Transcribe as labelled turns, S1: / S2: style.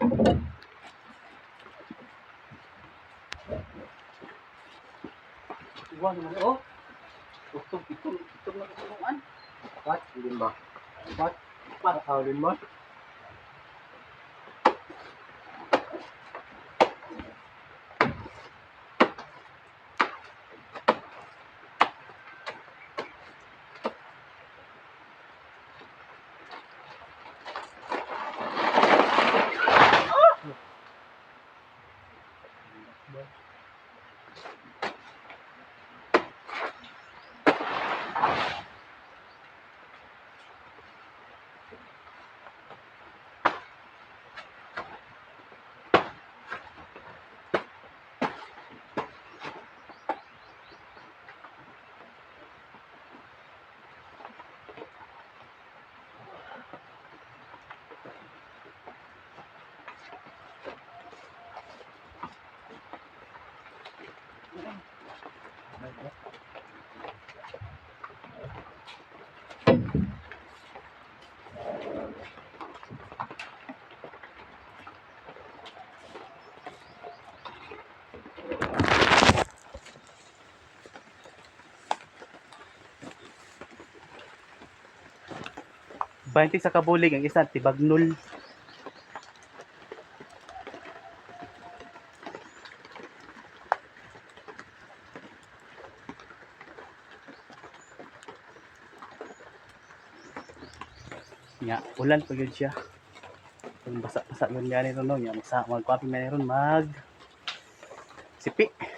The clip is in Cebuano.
S1: Iwan naman oh. Utog, itong, itong na katulungan.
S2: Apat, lima. Apat, apat, ah, lima.
S1: 20 sa kabulig, ang isa, tibagnol. Nga, ulan pa yun siya. Kung basa-basa yun nga nito, no? Nga, magsa, magkwapi meron mag sipi.